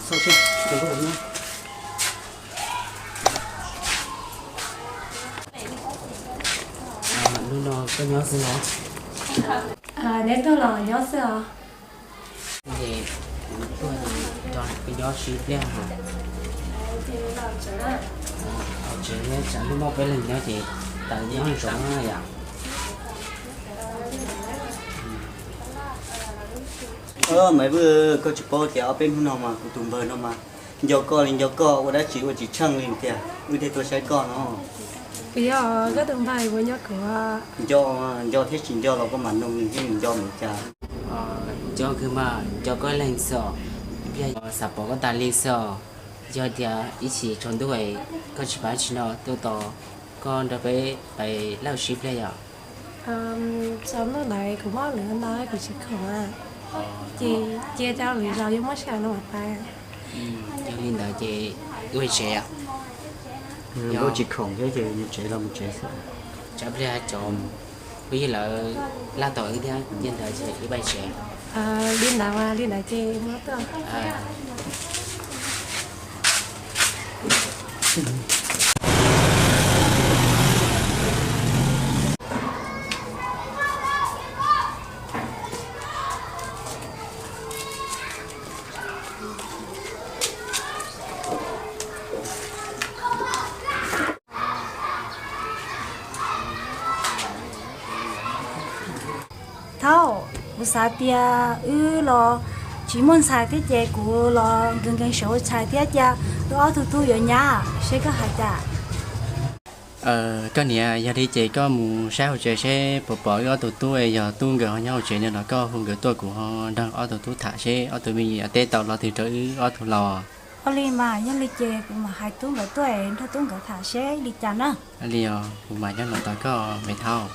Hnub no koj nyob xwb los? Neb tuaj los nyob xwb os. Ces kuv tuaj nrog koj nyob sib pliag os. Tsev tsam hnub no peb leeg nyob ces tawm nyob zoo yom. Maiv Vwj, koj tsis paub tias ob peb hnub no mas kuv tus npawg no mas nco koj li nco koj, ua dab tsi ua tsis tsheej li tiag, wb thiaj tuaj saib koj no. Puas yog koj tus npawg puas nco kuv? Nco, nco thiab tsis nco los koj mam nug nws thiab nws nco mus cas. Nco kawg mas, nco koj leeg xwb os, xav pom koj tas li xwb os. Yog tias ib chim tsaus ntuj koj tsis pab tsis no tuaj tos koj nrog peb pais lawj sib pliag yom. Tsaus ntuj ntawd kuv muaj lwm ntawd kuv tsis khoom, ces cia cov lwm zaus yuav muab sij hawm no mam pais. Yog li ntawd ces wb pais tsev. Yog tsis khoom thiab ces mus tsev los mus tsev xwb. Tsam pliag cov phooj ywg lawv laj tos wb thiab, yog ntawd ces wb pais tsev. Li ntawd, li ntawd ces mus tuaj. Thaub, kuv xav tias wb los tsis muaj ntxhais thiab ces kuv los nkees nkees saum ua tshais thiab cia wb ob tug tub yuav nyab, seb koj hais cas? Koj niam, yog li ces koj mus saib hauv tsev seb puas pom wb ob tug tub, yog tub nkawd ho nyob hauv tsev no los koj hu nkawd tuaj kuv ho nrog ob tug tub tham seb ob tug me nyuam yav teb tau lo twg rau wb ob tug laus. Ua li mas yog li ces kuv mam hais tub nkawd tuaj nrog tub nkawd tham seb li cas na. Li os, kuv mam nyob no tos koj me Thaub.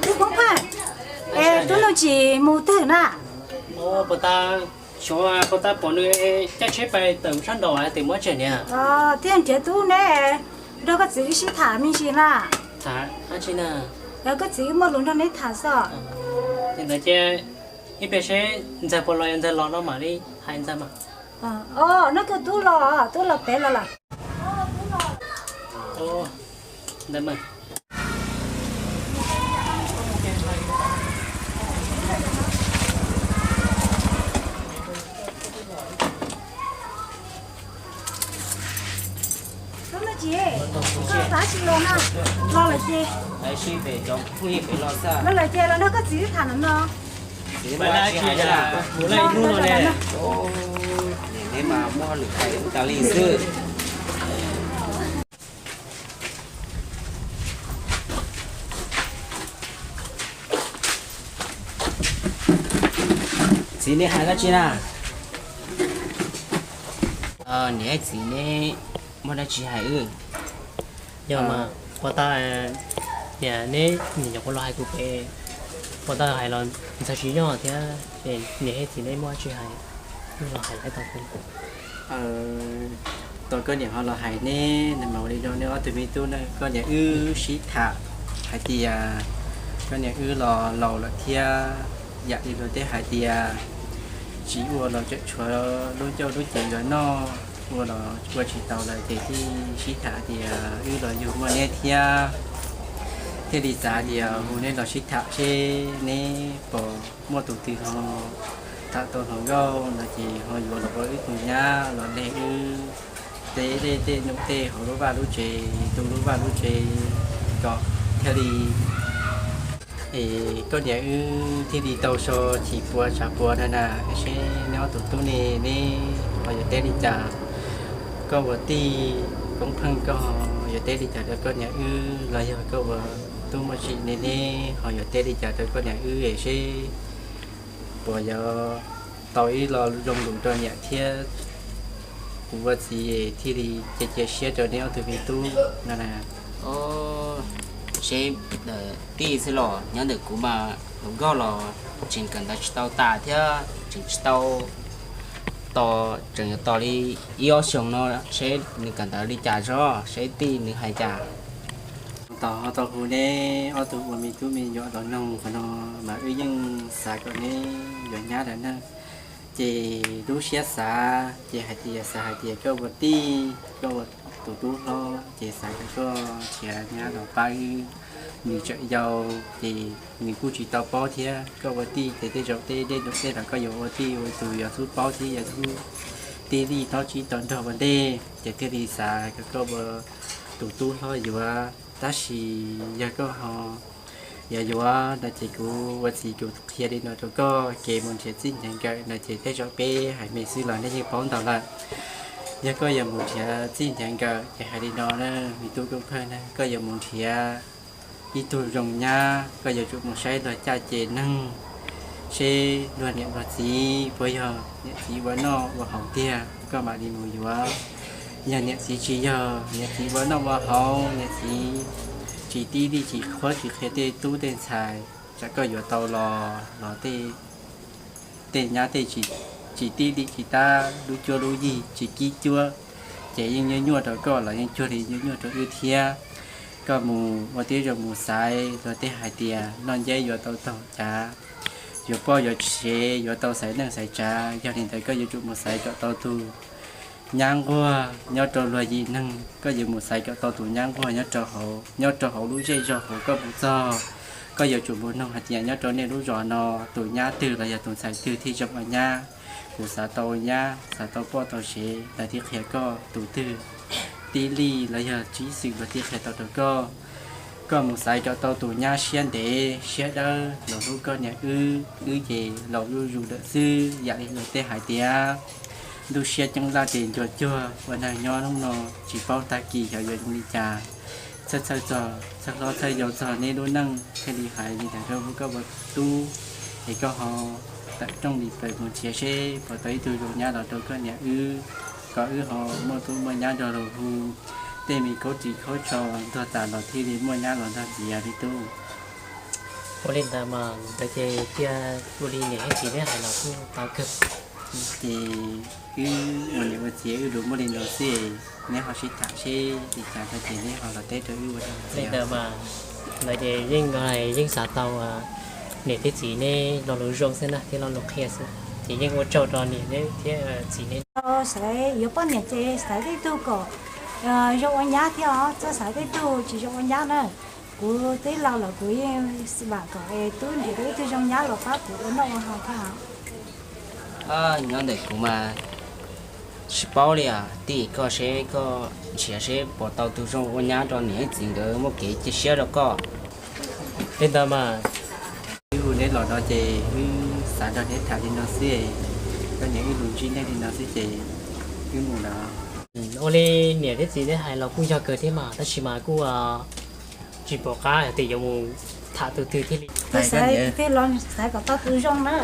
Tub Poob Pheej, es tub no tsis mus twg na? Puas tas, xyov puas tas pom nws caij tsheb pais tawm sab nraud es twb muab tseg niam. Thiab nrhiav tub neb nrog koj txiv wb sib tham me ntsis na. Tham dab tsi na? Koj txiv wb muaj lus nrog neb tham xwb. Li ntawd ces ib pliag seb ntxawg puas los, yog ntxawg los no mam li hais ntxawg mas. Neb kuj tub los, tub los pem los lawm. Ntawd mas. Tub no tsis, koj tab sis los na, los lawm ces, los lawm ces los nrog koj txiv wb tham no no. Txiv, mus lawm ib hnub no ne. Niam, neb mas muaj lwm hais tas li xwb. Txiv, neb hais dab tsi na? Niam, txiv, neb muaj dab tsi hais wb? Yog mas, puas tas, niam, neb nyuam qhuav los hais kuv pem, puas tas hais los ntxhais tsis nyob thiab, niam thiab txiv neb muaj dab tsi hais, los hais tau kuv. Tau koj niam ho los hais neb, nws mas ua li no, neb ob tug me tub na, koj niam wb sib tham hais tias koj niam wb los laus lawm thiab, yam li luag tej hais tias tsis ua los tseem tshuav lub ncauj lub cev los noj, ua los ua tsis tau lawm ces thiaj sib tham tias wb los yug muaj neb thiab, thiaj li xav tias hu neb los sib tham seb neb puas muaj tus twg ho tham tau hluas nkauj no ces ho yuav los ua wb tus nyab los leg wb tej dej tej num tej hauv lub vaj lub tsev, tu lub vaj lub tsev kom thiaj li, es koj niam wb thiaj li tau so chim puas tshav puas na na. Seb neb ob tug tub ne, neb ho yuav teb li cas? Koj ua tij Koob Pheej koj ho yuav teb li cas rau koj niam wb, los yog koj ua tub Muaj Tsim ne, neb ho yuav teb li cas rau koj niam wb es seb puas yuav tau ib lo zoo lus rau niam thiab kuv ua txiv thiaj li cia cia siab rau neb ob tug me tub no na. Seb tij xwb los nyob ntawm kuv mas hluas nkauj los tseem kawm ntawv tsis tau tas thiab tseem tsis tau tos, tseem yuav tos li ib ob xyoos no seb nws kawm ntawv li cas tso, seb tij nws hais cas. Tos ho tau hu neb ob tug ua me tub me nyuam los noog qhov no mas wb yeej xav kom neb yuav nyab lawm na. Ces lub siab xav ces hais tias xav hais tias koj ua tij, koj ua tus tub hlob ces xav kom koj nrhiav nyab los pab wb. Nws tseem yau ces nws kuj tsis tau paub thiab, koj ua tij ces tej zaum tej dej tej los koj yuav ua tij ua tus yuav xub paub thiab yuav xub tib lij tau tsib tau nrog ua ntej ces thiaj li xav kom koj ua tus tub hlob yuav. Tab sis yog koj ho yuav yuav no ces kuv ua txiv kuv qhia li no rau koj, kev mus nrhiav txij nrhiav nkawm no ces tej zaum peb hais me xwb los nej yeej paub ntau lawm. Yog koj yuav mus nrhiav txij nrhiav nkawm ces hais li no na, me tub Koob Phawj na, koj yuav mus nrhiav ib tug zoo nyab, koj yuav tsum mus saib luag caj ces neeg, seb luag niam luag txiv puas yog niam txiv ua noj ua haus tiag koj mam li mus yuav. Yog niam txiv tsis yog, niam txiv ua noj ua haus, niam txiv tsis tib lij tsis qhuab tsis qhia tej tub tej ntxhais, tsam koj yuav tau los los tej tej nyab tej tsis tib lij tsis tab lub cuab lub yig tsis kib cuab, ces yeej nyuaj nyuaj rau koj los yeej cuag li nyuaj nyuaj rau wb thiab. Koj mus ua tib zoo mus xaiv luag tej hais tias noj nceb yuav tau taug cav, yuav poj yuav tsev yuav tau xaiv neej xaiv tsav, yog li ntawd koj yuav tsum mus xaiv kom tau tus nyab nquag nyob rau luag yim neeg, koj yuav mus xaiv kom tau tus nyab nquag nyob rau hauv, nyob rau hauv lub zej zog hauv koj mus txog. Koj yuav tsum mus noog hais tias nyob rau nej lub zos no tus nyab twg los yog tus ntxhais twg thiaj zoo ua nyab. Kuv xav tau nyab xav tau poj tau sev lawv thiaj qhia koj, tus twg tib lij los yog tsib xwm lawv thiaj qhia tau rau koj. Koj mus xaiv kom tau tus nyab siab ntev siab dawb los hlub koj niam wb, wb ces laus zuj zus lawm xwb, yam li luag tej hais tias ntuj siab ceeb laj tes ncua cuag, ua neeg nyob hnub no tsis paub tag kis xyov yuav zoo li cas. Txhawj txhawj txog, txhawj hlob txhawj yau txog neb lub neej thiaj li hais li ntawd rau koj ua tub, es koj ho tawm rooj li plaws mus nrhiav seb puas tau ib tug zoo nyab los rau koj niam wb, kom wb ho muaj tub muaj nyab nrog luag hu. Tej me khaub ris khaub tsho ntuag tas los thiaj li muaj nyab los nrog ntxiv li tub. Ua li ntawd mas ntawd ces cia ua li niam thiab txiv neb hais los kuj tau kawg. Ces wb ua niam ua txiv wb lus muaj li no xwb, neb ho sib tham seb li cas tag ces neb ho los teb rau wb ua li ntawd mas. Ntawd ces yeej, yeej xav tau niam thiab txiv neb lo lus zoo xwb na thiab lo lus qhia xwb, ces yeej ua tsaug rau niam thiab txiv neb. Xaiv yuav poj niam ces xaiv tej tug kom zoo ua nyab thiab os, txhob xaiv tej tug tsis zoo ua nyab na. Kuv twb laus lawm kuv yeej vam kom tub nrhiav tau ib tug zoo nyab los pab kuv ua noj ua haus thiab os. Nyob ntawm kuv mas tsis paub li os, tij koj seb koj nrhiav seb puas tau tus zoo ua nyab rau niam ib txiv nkawd muaj kev cia siab rau koj. Li ntawd mas wb hu neb los no ces wb xav nrog neb tham li no xwb, koj niam wb lus ntsib nej li no xwb ces wb mus lawm. Ua li niam thiab txiv neb hais los kuj yog kawg thiab mas tab sis mas kuj tsis pom qab hais tias yuav mus tham tus twg thiaj li. Xaiv los xaiv kom tau tus zoo na.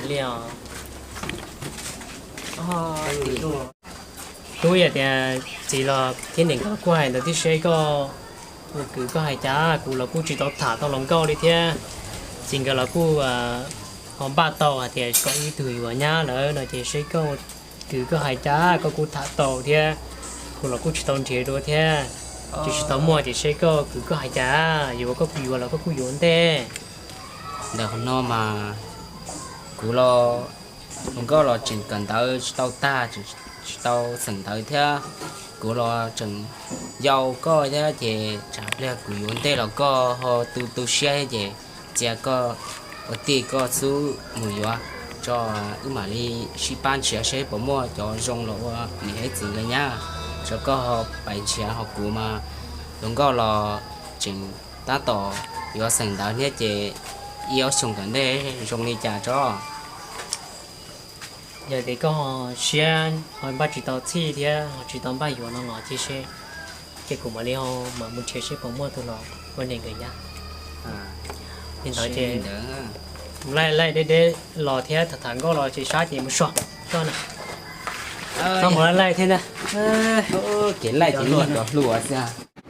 Li os. Tub, yog tias txiv los thiab niam nkawd kuj hais ntawd tib si, koj ua kwv koj hais cas? Kuv los kuj tsis tau tham tau hluas nkauj li thiab. Txiv nkawd los kuj ho npaj tau hais tias kom ib tug yuav nyab lawm no ces seb koj ua kwv koj hais cas, koj kuj tham tau thiab. Kuv los kuj tsis tau nrhiav dua thiab, tsis tsis tau muaj ces seb koj ua kwv koj hais cas, yuav koj kuj yuav los koj kuj yuav ntej. Ntawm qhov no mas kuv los hluas nkauj los tseem kawm ntawv tsis tau tag, tseem tsis tau xeem ntawv thiab. Kuv los tseem yau koj thiab ces tsam pliag kuv yuav ntej los koj ho tu tu siab thiab ces cia koj ua tij koj xub mus yuav tso, wb mam li sib pab nrhiav seb puas muaj cov zoo los ua niam thiab txiv nkawd nyab, tso koj ho pais nrhiav ho kuv mas hluas nkauj los tseem tab tom yuav xeem ntawv thiab ces ib ob xyoos tom ntej zoo li cas tso. Yog tias koj ho siab ho npaj tsis tau txhij thiab ho tsis tau npaj yuav no los cia seb, ces kuv mam li ho mam mus nrhiav seb puas muaj tus los ua niam nkawd nyab. Li ntawd ces laij laij deb deb los thiab tham tham nkauj los ces sab ces mus so koj na. Txhob mus laij laij thiab na. Kev laij ces cov hluas xwb.